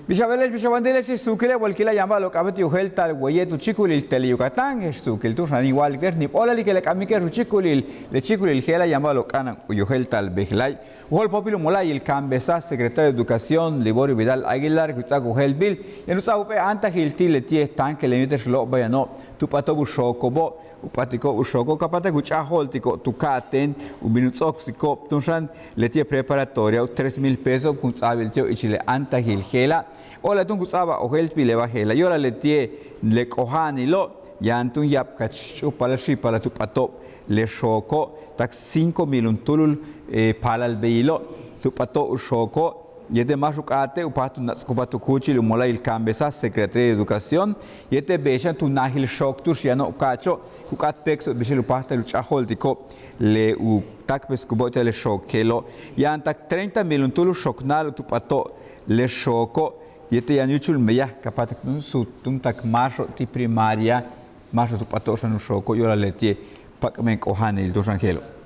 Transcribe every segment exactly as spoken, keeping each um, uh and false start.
Bix a beele'ex, bix a wandila'ex, x suukile', walkila' yaan ba'alo'ob k'a'abéet u yojéelta'al waye' tu chíikulil Tele Yucatán. X suukil túun xan in wa'alik te'ex, níib óolal ikil a k'amike'ex u chíikulil le chíikulil je'ela' yaan ba'alo'ob k'a'ana'an u yojéelta'al bejla'e'. U jo'olpóopil u mola'ayil ka'ansaj secretario de Educación Liborio Vidal Aguilar ku ts'áaik u je'eltbil yaan u ts'a'abal jump'éel áantajil ti' leti'e' tanque le yéetel x lo'obayano'ob tu p'ato'ob u xooko'obo', u p'atiko'ob u xooko' ka páatak u ch'a'ajo'oltiko'ob tu ka'atéen u bin u ts'o'oksiko'ob túun xan leti'e' preparatoria u tres mil pesos kun ts'a'abil ti'ob ichil le áantajil je'ela'. Óolal túun ku ts'a'abal ojéeltbil le bajel je'ela', yo'olal leti'e' le k'oja'anilo' yaan túun ya'abkach ch'úupala' xi'ipala' tu p'ato'ob le xooko' tak cinco mil juntúulul paalal beyilo' tu p'ato'ob u xooko'. Yéetel máax u k'áate' u páajtal u nats'kupat u kúuchil u mola'ayil ka'ansaj Secretaría de Educación yéetel bey xan tu najil xook tu'ux yano'ob ka'acho' ku k'áat péektsilo'ob bix je'el u páajtal u ch'a'ajo'oltiko'ob le u táakpeskubo'ob ti'al le xook je'elo'. Yaan tak treinta mil juntúul u xoknáalo'ob tu p'ato'ob le xooko' yéetel yaan yúuchul meyaj ka páatak túun suut túun tak máaxo'ob ti' primaria máaxo'ob tu p'ato'ob xan u xooko' yo'olal leti'e' pak'men k'oja'anil túun xan je'elo'.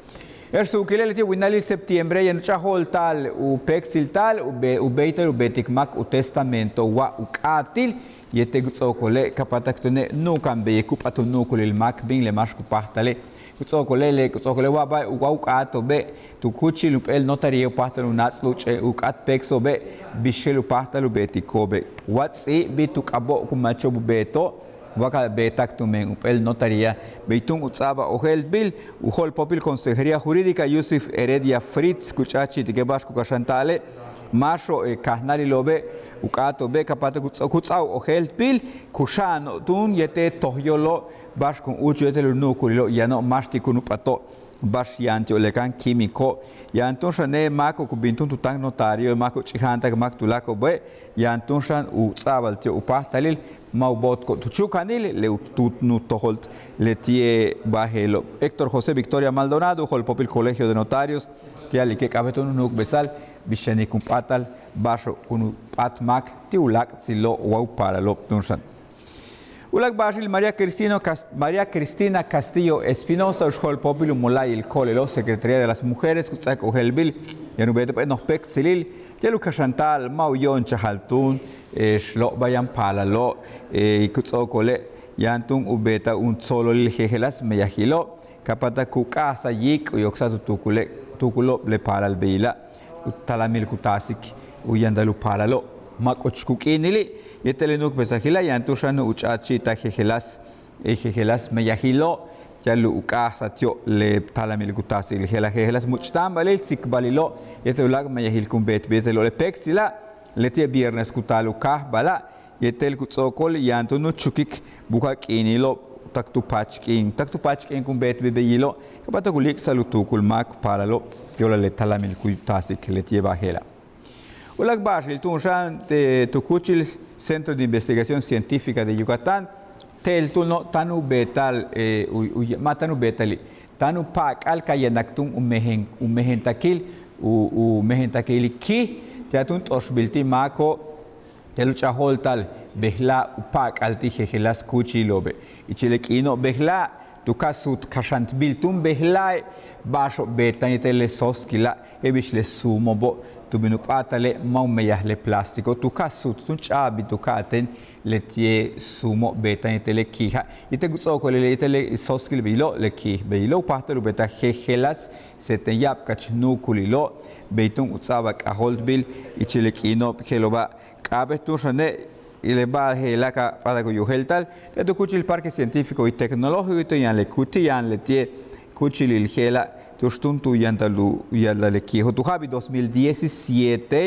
X suukile' leti'e' winalil septiembre yaan u ch'a'ajo'olta'al u péektsilta'al u béeytal u beetik máak u testamento wa u k'áatil yéetel ku ts'o'okole' ka páatak túune' nu'ukan beyej ku p'at u nu'ukulil máak bin le máax ku páajtale'. Ku ts'o'okole' le ku ts'o'okole' wa ba'e' wa u k'áato'obe' tu kúuchil jump'éel notaría u páajtal u náats'lúuch'e' u k'áat péektsilo'obe' bix je'el u páajtal u beetiko'obe' wa ts'íibi tu k'abo'ob ku macho'ob u beeto'ob wa ka beetak tumen jump'éel notaría. Bey túun u ts'a'abal ojéeltbil u jo'olpóopil Consejería Jurídica Yusif Heredia Fritz ku ch'a'achi'itike' ba'ax ku kaxanta'ale'. Máaxo'ob kajnáalilo'obe' u k'áato'obe' ka páatak ku ts'a'ab u ojéeltbil kuxa'ano'ob túun yéetel toj yo'olo'ob ba'ax kun úuchul yéetel u nu'ukulilo'ob yano'ob máax ti' kun u p'ato'ob ba'ax yaan ti'ob le kan químico. Yaan túun xane' máako'ob ku bin túun tu táan notario máako'ob ch'i'ija'antak máak tuláako'obe' yaan túun xan u ts'a'abal ti'ob u páajtalil ma' u bo'otko'ob tu chúukanil le u tuut nu tojolt leti'e' bajelo'. Héctor José Victoria Maldonado u jo'olpóopil Colegio de Notarios ku ya'alike' k'a'abéet túun u nu'ukbesa'al bix yanik kun p'áatal ba'axo'ob kun u p'áat máak ti' u láak'tsilo'ob wa u paalalo'ob túun xan. U láak' ba'axil María Cristina Cas- María Cristina Castillo Espinosa u jo'olpóopil u mola'ayil ko'olelo' Secretaría de las Mujeres ku ts'áaik ojéelbil yaan u beeto'ob noj péektsilil ti'al u kaxanta'al ma' u yo'onchajal túun x lo'obayan paalalo'. Ku ts'o'okole' yaan túun u beeta'al u tsoololil jejeláas meyajilo' ka páatak ku k'a'ajsa'al yik' u yoksa'al tu tuukule' tuukulo'ob le paalal beyila' u talamil ku taasik u yantal u paalalo' ma' k'uchuk u k'iinili'. Yéetel le nu'ukbesajila' yaan túun xan u ch'a'achi'ita'al jejeláas jejeláas meyajilo' ti'al u k'a'ajsa'al ti'ob le talamil ku taasik le jejeláas múuch'táambalil tsikbalilo' yéetel u láak' meyajil kun beetbil yéetel le péektsila' leti'e' viernes ku taal u káajbala' yéetel ku ts'o'okol yaan túun u chukik buka'aj k'iinilo'ob tak tu paach k'iin tak tu paach k'iin kun beetbil beyilo' ka páatak u líik'sa'al u tuukul máak paalalo' yo'olal le talamil ku taasik leti'e' bajela'. U láak' ba'axil túun xan tu kúuchil Centro de Investigación Científica de Yucatán teel túuno' táan u beeta'al u ma' táan u beeta'ali' táan u pa'ak'al ka yanak túun u mejen u mejentakil u u mejentakil kiij ti'al túun t'oxbil ti' máako' ti'al u ch'a'ajo'olta'al bejela' u pa'ak'al ti' jejeláas kúuchilo'obe' ichil le k'iino'ob bejela' tu ka'aj suut kaxantbil túun bejela' ba'axo'ob beeta'an yéetel le sóoskila' je'el bix le suumo'obo' tu bin u p'áatale' ma' u meyaj le plástico tu ka'aj suut túun ch'a'abil tu ka'atéen leti'e' suumo'ob beeta'an yéetel le kiija' yéetel ku ts'o'okole' yéetel le sóoskil beyilo' le kiij beyilo' u páajtal u beeta'al jejeláas séeten ya'abkach nu'ukulilo' bey túun u ts'a'abal k'ajóoltbil ichil le k'iino'ob je'elo'oba' k'a'abéet túun xane' le ba'al je'ela' ka p'áatak u yojéelta'al te' tu kúuchil Parque Científico y Tecnológico yaan le ku ti' yaan leti'e' kúuchilil je'ela' tu'ux túun tu yantal u ya'alal le kiijo' tu ja'abil dos mil diecisiete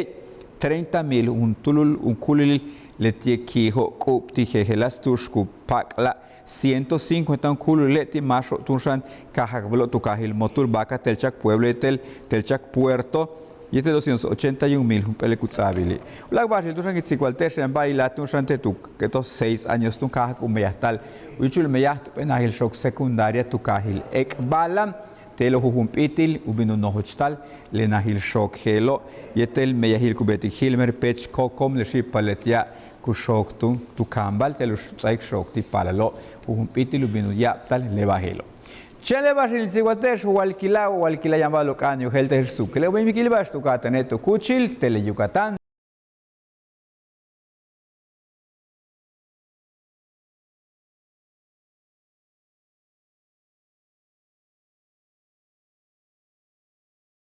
treinta mil juntúulul u kúulil leti'e' kiijo' k'u'ub ti' jejeláas tu'ux ku pa'ak'la' ciento cincuenta u kúulule' ti' máaxo'ob túun xan kaajakbalo'ob tu kaajil Motul Vaca, Telchac Pueblo yéetel Telchac Puerto yéetel doscientos ochenta y un mil jump'éel le ku ts'a'abili'. U láak' ba'axil túun xan kin tsikbalte'ex yaan ba'ayila' túun xan te' tu keto seis años túun káajak u meyajta'al u yúuchul meyaj jump'éel najil xook secundaria tu kaajil Ekbalam te'elo' jujump'íitil u bin u nojochta'al le najil xook je'elo' yéetel meyajil ku beetik Gilmer Pech Cocom le xi'ipal leti'e' ku xook túun tu kaambal te'el u ts'áaik xook ti' paalalo' jujump'íitil u bin u ya'abtal le ba'al je'elo'. Chéen le ba'axil in tsikbalte'ex walkila' walkila' yaan ba'alo'ob k'a'ana'an u yojéelta'al je'ex suukile' u bin mikil ba'ax tu ka'atéene' tu kúuchil Tele Yucatán.